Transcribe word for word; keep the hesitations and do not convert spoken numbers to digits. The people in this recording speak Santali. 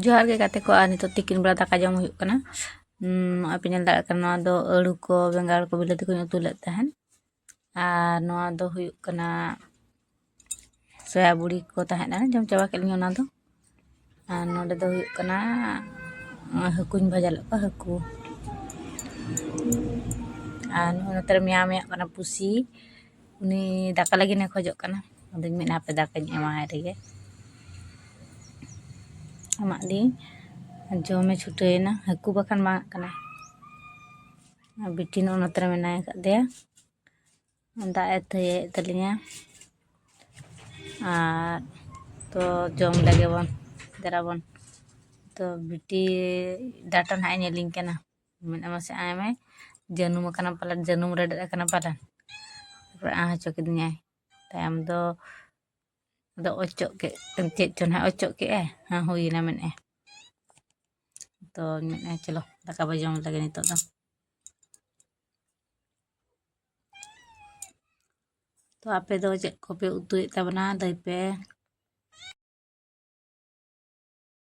ᱡᱚᱦᱟᱨ ᱜᱮ ᱜᱟᱛᱮ ᱠᱚ, ᱟᱨ ᱱᱤᱛᱚᱜ ᱛᱤᱠᱤᱱ ᱵᱮᱲᱟ ᱫᱟᱠᱟ ᱡᱚᱢ ᱦᱩᱭᱩᱜ ᱠᱟᱱᱟ᱾ ᱩᱸ, ᱱᱚᱜᱼᱚᱭ ᱯᱮ ᱧᱮᱞ ᱫᱟᱲᱮᱭᱟᱜ ᱠᱟᱱᱟ, ᱱᱚᱣᱟ ᱫᱚ ᱟᱹᱲᱩ ᱠᱚ, ᱵᱮᱸᱜᱟᱲ ᱠᱚ, ᱵᱤᱞᱟᱹᱛᱤ ᱠᱚᱧ ᱩᱛᱩ ᱞᱮᱫ ᱛᱟᱦᱮᱸᱱ᱾ ᱟᱨ ᱱᱚᱣᱟ ᱫᱚ ᱦᱩᱭᱩᱜ ᱠᱟᱱᱟ ᱥᱚᱭᱟ ᱵᱩᱲᱤ ᱠᱚ ᱛᱟᱦᱮᱸ ᱞᱮᱱᱟ, ᱡᱚᱢ ᱪᱟᱵᱟ ᱠᱮᱫ ᱞᱤᱧ ᱚᱱᱟ ᱫᱚ᱾ ᱟᱨ ᱱᱚᱰᱮ ᱫᱚ ᱦᱩᱭᱩᱜ ᱠᱟᱱᱟ, ᱦᱟᱹᱠᱩᱧ ᱵᱷᱟᱡᱟ ᱞᱮᱫ ᱠᱚᱣᱟ, ᱦᱟᱹᱠᱩ᱾ ᱟᱨ ᱱᱚᱜᱼᱚᱭ ᱱᱚᱛᱮ ᱨᱮ ᱢᱮᱭᱟ ᱢᱮᱭᱟᱜ ᱠᱟᱱᱟ ᱯᱩᱥᱤ, ᱩᱱᱤ ᱫᱟᱠᱟ ᱞᱟᱹᱜᱤᱫ ᱮ ᱠᱷᱚᱡᱚᱜ ᱠᱟᱱᱟ᱾ ᱟᱫᱚᱧ ᱢᱮᱱᱟ, "ᱦᱟᱯᱮ ᱫᱟᱠᱟᱧ ᱮᱢᱟᱭ ᱨᱮᱜᱮ, ᱮᱢᱟᱜ ᱞᱤᱧ᱾" ᱡᱚᱢᱮ ᱪᱷᱩᱴᱟᱹᱣᱮᱱᱟ, ᱦᱟᱹᱠᱩ ᱵᱟᱠᱷᱟᱱ ᱵᱟᱝᱟᱜ ᱠᱟᱱᱟ᱾ ᱟᱨ ᱵᱤᱴᱤ ᱱᱚᱜᱼᱚ ᱱᱚᱛᱮ ᱨᱮ ᱢᱮᱱᱟᱭ ᱟᱠᱟᱫᱮᱭᱟ, ᱫᱟᱜ ᱮ ᱛᱷᱟᱹᱭᱟᱹᱭᱮᱫ ᱛᱟᱹᱞᱤᱧᱟ᱾ ᱟᱨ ᱛᱚ ᱡᱚᱢ ᱞᱮᱜᱮ ᱵᱚᱱ, ᱫᱮᱞᱟ ᱵᱚᱱ᱾ ᱛᱚ ᱵᱤᱴᱤ ᱰᱟᱴᱟ ᱱᱟᱦᱟᱜ ᱮ ᱧᱮᱞᱤᱧ ᱠᱟᱱᱟ, ᱢᱮᱱᱮᱫᱼᱟ, "ᱢᱟᱥᱮ ᱟᱭ ᱢᱮ, ᱡᱟᱹᱱᱩᱢ ᱟᱠᱟᱱᱟ ᱯᱟᱞᱮᱱ, ᱡᱟᱹᱱᱩᱢ ᱨᱮᱰᱮᱫ ᱟᱠᱟᱱᱟ ᱯᱟᱞᱮᱱ?" ᱛᱟᱨᱯᱚᱨᱮ ᱟᱸ ᱦᱚᱪᱚ ᱠᱤᱫᱤᱧᱟᱭ᱾ ᱛᱟᱭᱚᱢ ᱫᱚ ᱟᱫᱚ ᱚᱪᱚᱜ ᱠᱮᱫ, ᱪᱮᱫ ᱪᱚ ᱱᱟᱦᱟᱜ ᱚᱪᱚᱜ ᱠᱮᱫᱼᱟᱭ᱾ ᱦᱮᱸ, ᱦᱩᱭᱮᱱᱟ ᱢᱮᱱᱮᱫᱼᱟᱭ᱾ ᱛᱚ ᱢᱮᱱᱮᱫᱼᱟᱭ, "ᱪᱚᱞᱚ ᱫᱟᱠᱟ ᱵᱚ ᱡᱚᱢ ᱞᱮᱜᱮ ᱱᱤᱛᱚᱜ ᱫᱚ᱾" ᱛᱚ ᱟᱯᱮ ᱫᱚ ᱪᱮᱫ ᱠᱚᱯᱮ ᱩᱛᱩᱭᱮᱫ ᱛᱟᱵᱚᱱᱟ? ᱞᱟᱹᱭ ᱯᱮ,